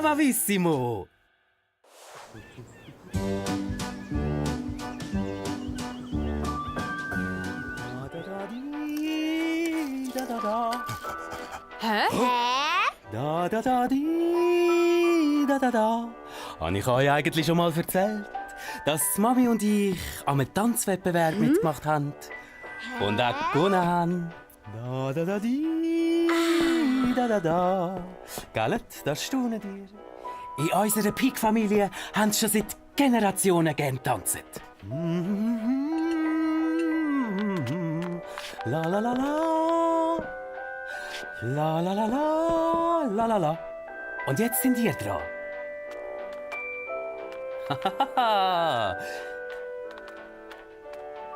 bravissimo! Hä? Da da da di da da da. Habe ich euch eigentlich schon mal erzählt, dass Mami und ich an einem Tanzwettbewerb mitgemacht haben und auch gewonnen haben? Da da da di da da da. Gell, das staunen dir. In unserer Peak-Familie haben sie schon seit Generationen gern getanzt. La la la la. La la la la, la la la. Und jetzt sind ihr dran.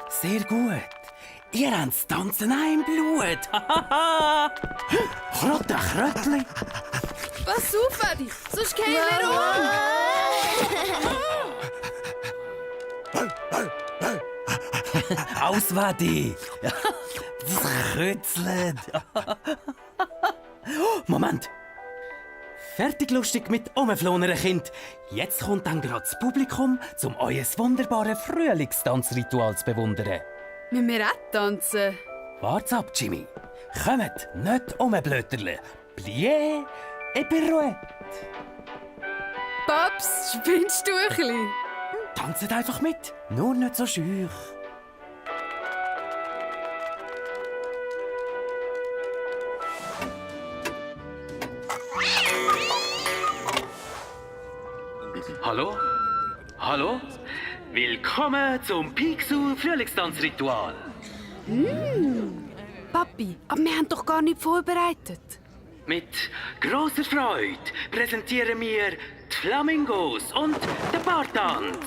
Sehr gut. Ihr habt das Tanzen auch im Blut. Krotte, Krötli. Pass auf, Vati, sonst gehen wir um. Aus, Vati. Das Krötzlet. Moment. Fertig lustig mit umflohenen Kind. Jetzt kommt dann gerade das Publikum, um euer wunderbares Frühlingstanzritual zu bewundern. Müssen wir auch tanzen? Wart's ab, Jimmy. Kommt, nicht umblöterle. Plié et pirouette. Paps, spinnst du ein bisschen? Tanzt einfach mit, nur nicht so schüch. Hallo? Hallo? Willkommen zum Picsou Frühlingstanzritual. Papi, aber wir haben doch gar nicht vorbereitet. Mit grosser Freude präsentieren wir die Flamingos und den Paartanz.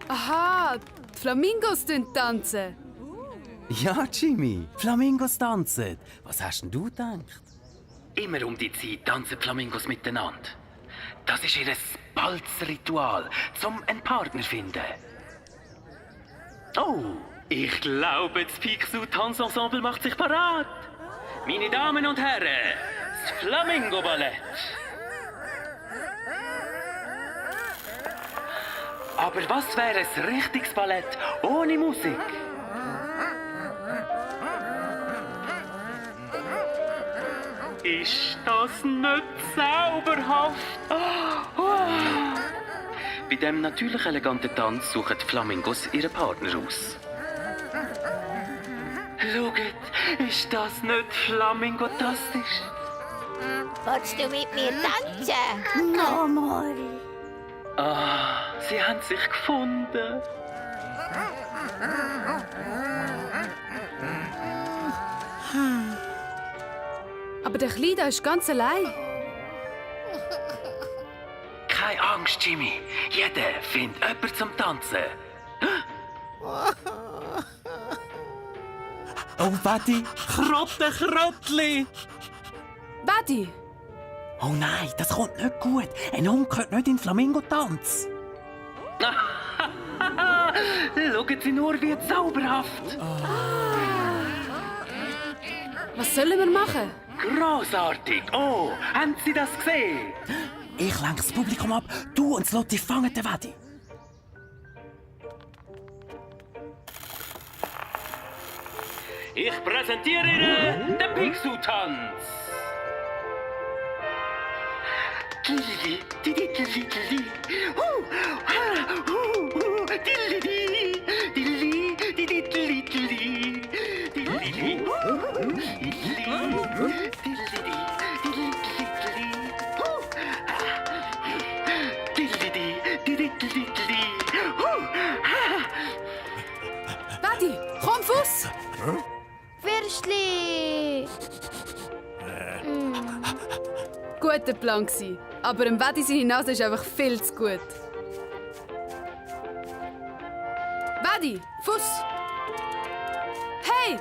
Aha, die Flamingos tanzen. Ja, Jimmy, Flamingos tanzen. Was hast denn du gedacht? Immer um die Zeit tanzen Flamingos miteinander. Das ist ihr Balzritual, um einen Partner zu finden. Oh, ich glaube, das Picsou-Tanzensemble macht sich parat. Meine Damen und Herren, das Flamingo-Ballett. Aber was wäre ein richtiges Ballett ohne Musik? Ist das nicht zauberhaft? Bei diesem natürlich eleganten Tanz suchen die Flamingos ihren Partner aus. Schaut, ist das nicht flamingotastisch? Willst du mit mir tanzen? Nochmal. Ah, sie haben sich gefunden. Aber der Kleine da ist ganz allein. Keine Angst, Jimmy. Jeder findet jemanden zum Tanzen. Oh, Vati, Krötli! Vati, Oh nein, das kommt nicht gut. Ein Hund gehört nicht in den Flamingo-Tanz. Schauen Sie nur, wie zauberhaft. was sollen wir machen? Grossartig. Oh, haben Sie das gesehen? Ich lenke das Publikum ab. Du und Lotti fangen den Vati. Ich präsentiere Ihnen den Picsou-Tanz. Vati, komm, Fuss! Würstli! Guter Plan gsi, aber dem Vati seine Nase ist einfach viel zu gut. Vati, Fuss! Hey!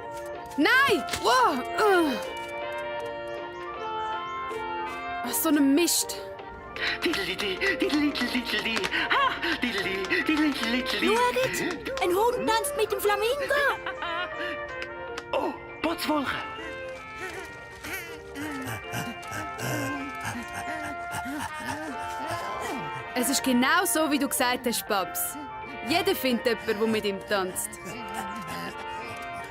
Nein! Wow! Was so ein Mist! Schaut! Ein Hund tanzt mit dem Flamingo! Oh, Botswolke! Es ist genau so, wie du gesagt hast, Babs. Jeder findet jemanden, der mit ihm tanzt.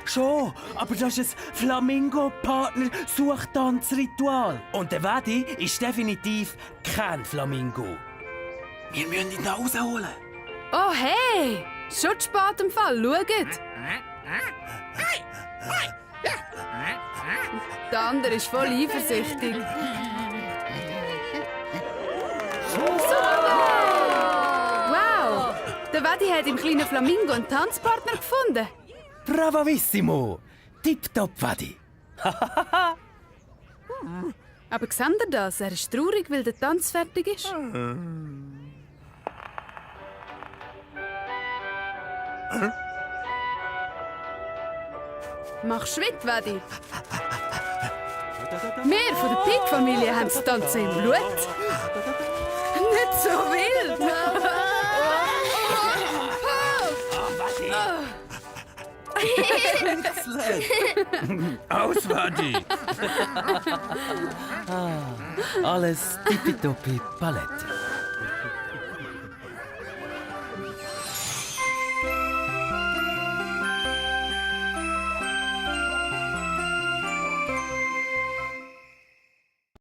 Schon, aber das ist ein Flamingo-Partner-Suchtanzritual. Und der Wedi ist definitiv kein Flamingo. Wir müssen ihn da rausholen. Oh hey! Schon zu spät im Fall, schaut! Der andere ist voll eifersüchtig. Super! Wow! Der Wedi hat im kleinen Flamingo einen Tanzpartner gefunden. Bravissimo! Tipptopp, Wedi. Aber seht ihr das? Er ist traurig, weil der Tanz fertig ist. Mach Schritt, Wedi. Wir von der Pig-Familie haben das Tanzen im Blut. Nicht so wild! Aus, Wedi! Alles tippitoppi Palette.